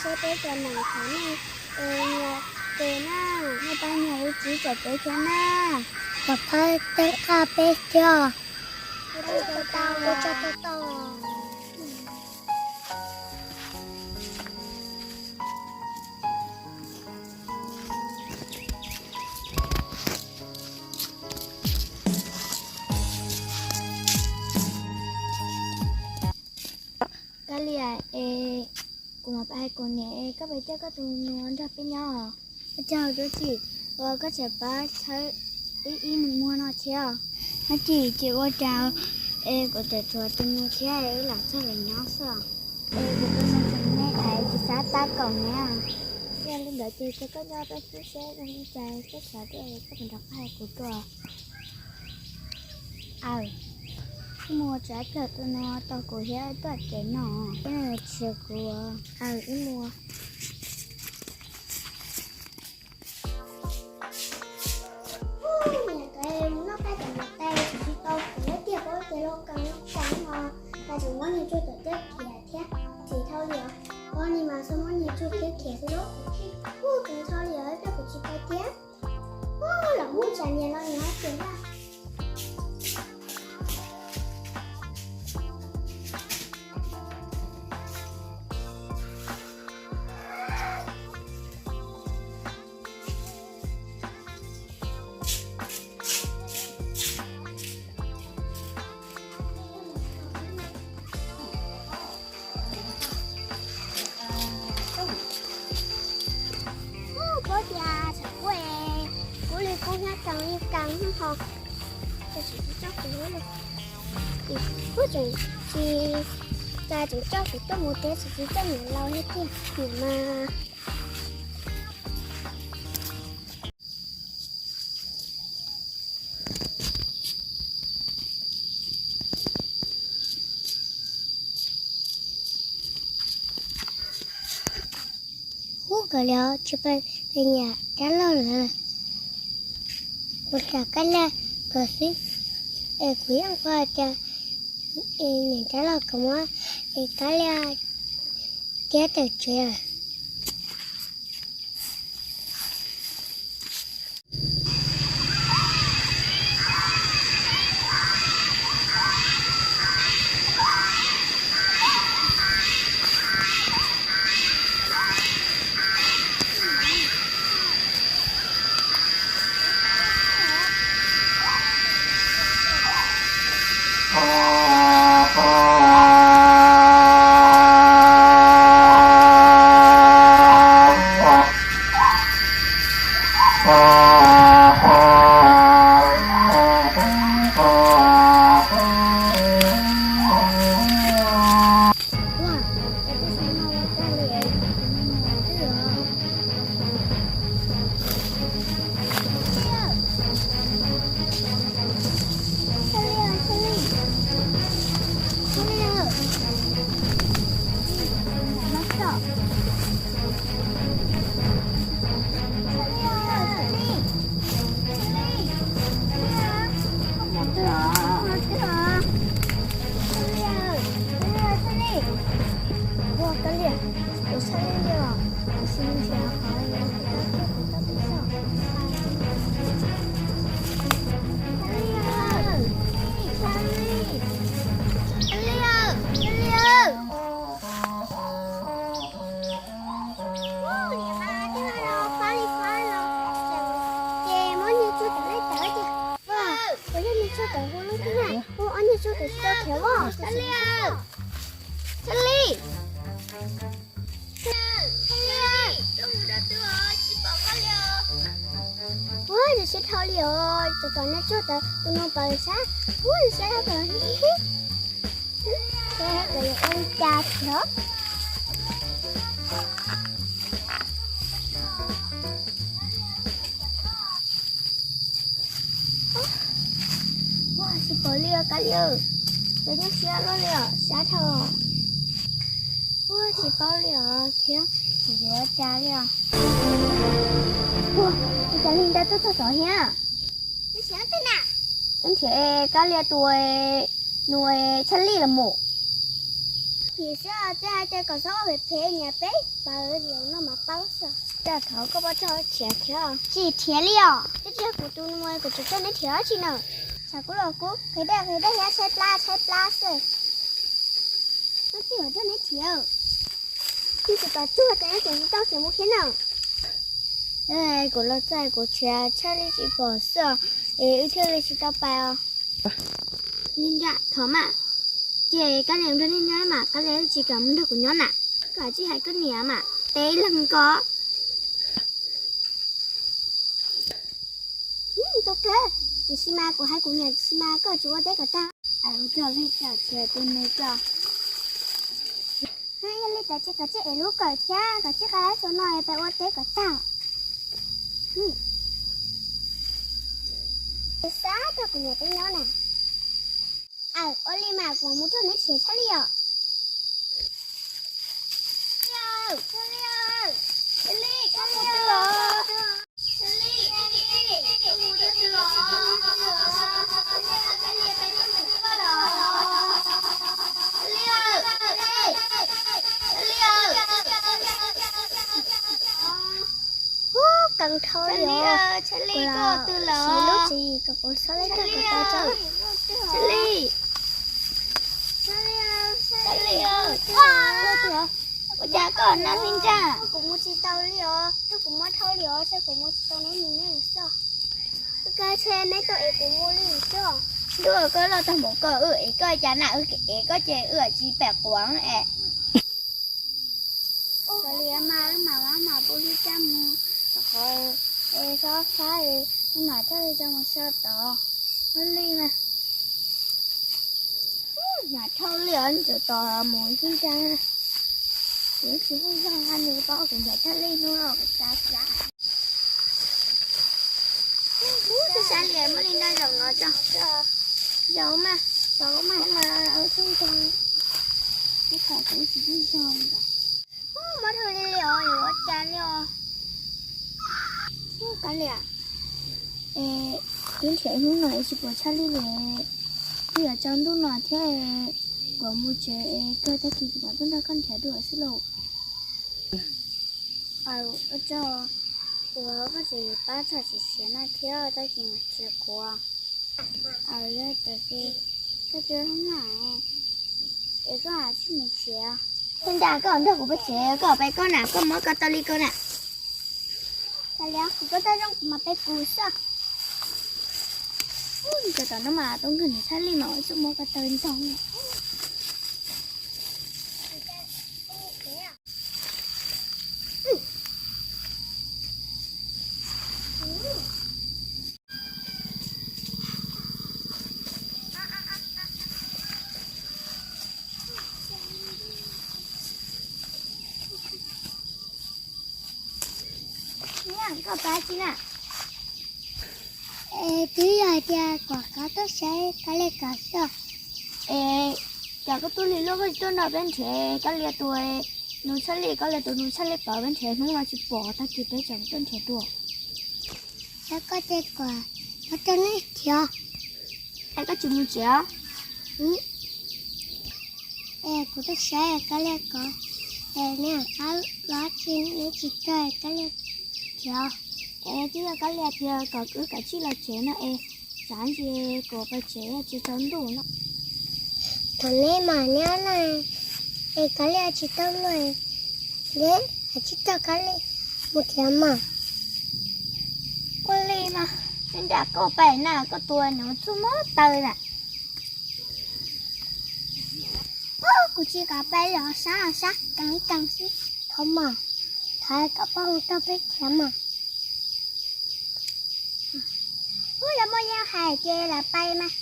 Peb cov neeg qhov nej nyias tes na, nej pab nyias ua txiv tsom peb thiab na. Kom pab tej qaj peb thiab. Ua tsaug tau. Kab Lia es, kuv mam pab hais kuv niam es koj pab coj koj tus nus nrog peb nyob. Ua cas tub txim, ua koj tseem pab tshawb wb ib nus muag no thiab. Tub txim, tsis ua cas, es kuv tseem tshuav tus nus thiab wb lam txog lawm nyob xwb. Es kuv tus nus tseem me es tsis xav tab kaum ne. Yog li ntawd ces cia koj nyob peb xwb seb zoo li cas koj xav tuaj es koj mam rov qab hais kuv dua. Aw, wb mus tso plawg tus no tos kuv thiab tuaj tsev no, thiab nws tsis kuv. Aw, wb mus. Mus noj qab tom mus tais tsis tau kuv tiag, paub tias lub kawg lub kawg no, tas tseem muab niag tsuag tom caj khiav thiab, tsis dhau li os. Ua li mas xub muab niag tsuag caj khiav xwb lauj. Ua kawg dhau li os, coj kuv tsis pai thiab. Ua los muab tsam niam los niam tias na. Paub tias tsam kuj, kuv li kuv hnyav tau ib kas hnub ho, cas tsis txhob kuv li. Kuv tseem tsis, cas tseem coj kuv tuaj mus teb tsis txhob coj niam laus thiab tiag, niam mas. Ub, kawg li tsis pom peb niam dab laug lawm. Kuv rov qab lam kawg xwb, es kuv yeej ua tias niam dab laug kawg muab es Kab Lia thiab tawm tsev lawm. Ua Kab Lia, ua Kab Lia, ua Kab Lia, ua Kab Lia. Ces muab niag tsuag tawm lej tawm tiag. Ua, kuv yog niag tsuag tawm hu lub tib na, hu ob niag tsuag tawm tau khiav os. Txhaj li, txhaj li. Ua, zoo siab dhau li os, txog tom niag tsuag tawm tus nus pawg sab. Ua, zoo siab dhau li. Ces kawg yuav ua li cas thiab? Ua, tsis paub li os Kab Lia, kawg nyuaj siab luaj li os, sab dhau. Ua, tsis paub li os thiab, tsis yuav cas li os. Ua, ua cas li ntawd tuaj txog tod thiab? Nrhiav Kab Lia tus nus Txhaj Li los mus. Yim xwb, twb hais tias kom txhob ua phem phem, nyias peb pawg zaum no mas paub xwb. Cas thov koj pab rog rhiav thiab. Tsis rhiav li os, twb tsis yog kuv tus nws, kuv tsis rog neb rhiav dab tsi na. Tsam kuv los kuv qhia dej qhia dej thiab tshaib plab tshaib plab xwb. Neb tsis rog neb rhiav. Neb tsis kom tsuag ces neb tseem tsis tau rhiav mus thiab na. Kuv los txog kuv rhiav tshaj li tsis pom xwb os, es wb thiaj li tsis tau pais os. Li nram thov mas, ces Kab Lia nrog nej nyob mas Kab Lia tsis kam mus nrog kuv nyob na. Koj tsis hais koj niam mas peb leeg ko. Tiam sis mas kuv hais kuv niam tiam sis mas koj tsis ua teb kom tag. Ua li cas tsis hais tus nus ko. Yog li cas ces koj tsis ev lub kawm thiab koj tsis qab lab xyoo no peb ua teb kom tag. Xav rau kuv niam peb nyob na. Aw, ua li mas kuv mus rau neb tsev tshaj li os. Ub, keev dhau li os. Kuv los siv lub tswv yim kom kuv txhob tau tag kuv tau tso. Ua cas koj nab li nra? Kuv mus tsis tau li os, twb kuv mob dhau li os, saib kuv mus tsis tau neb mus neb xwb. Koj tshe neb tuaj es kuv mus li xwb. Ntuj, koj loj tag npaum koj, wb ev koj cas na, wb ev koj ces wb tsis pem quav es. Xav li mas wb mam vaj mam pub lub caj mus tom qhov es xob fab es wb mam coj li coj mus so tod. Ua li mas. Hnyav dhau li os, ntxim tos mus xwb ntag. Kuv tsis muaj zog nqa nws pab kuv ncav thaj li hnub no kuv xav xav. Ub, twb sab li muaj li noj zaum no tso. Zaum mas, zaum mas mas tub ntoo. Ib qhov kuv tsis muaj zog li os. Ub, mob dhau li li os, yuav ua cas li os. Ub, Kab Lia, es twb nrhiav hnub no es tsis pom Tshaj Lij li. Twb yuav tsaus ntuj no thiab, kuv mus tsev es kawg tag kis kuv mam tuaj nrog koj nrhiav dua xwb lauj. Ua tsaug uas koj tseem pab txog tsis siav no thiab tag kis mus tsev kuv. Yog tias koj cia li hnub no es koj tsij mus tsev. Ua cas koj nrog kuv pais tsev, koj pais koj na, koj muab ko taw li ko na. Kuv ko taw zoo kuv mam pais kuv xwb. Ub, cov tom no mas tau nkag nws Tshaj Lij mas ua txuj muab ko taw ntog. Koj pab tsi na? Es twb yog hais tias kom koj tuaj saib Kab Lia kov xwb. Es cas koj tuaj lig luaj koj tsis tuaj nrog peb nrhiav Kab Lia tus nus Tshaj Lij, Kab Lia tus nus Tshaj Lij kov peb nrhiav hnub no tsis pom tag kis peb tseem tuaj nrhiav dua. Saib koj ces kom koj tuaj neb nrhiav. Es koj tsis mus tsev os? Es kuv tuaj saib Kab Lia kov, es neb pab los tsis neb tsis tuaj Kab Lia nrhiav. Es twb yog Kab Lia tias kom wb kav tsij los tsev no es xav ntsis kuv pais tsev tsis tsaus ntuj no. Thaum neb mas neb ob leeg es Kab Lia tsis tau luag, neb kav tsij coj Kab Lia mus nrhiav mas. Ua li mas, neb nram koj pais na koj tua nws txuj muab taw na. Kuv tsis kam pais li os, sab sab keev keev xwb. Thov mas, thov koj pab mus coj peb nrhiav mas. Ub, yog muaj yam hais ces lam pais mas.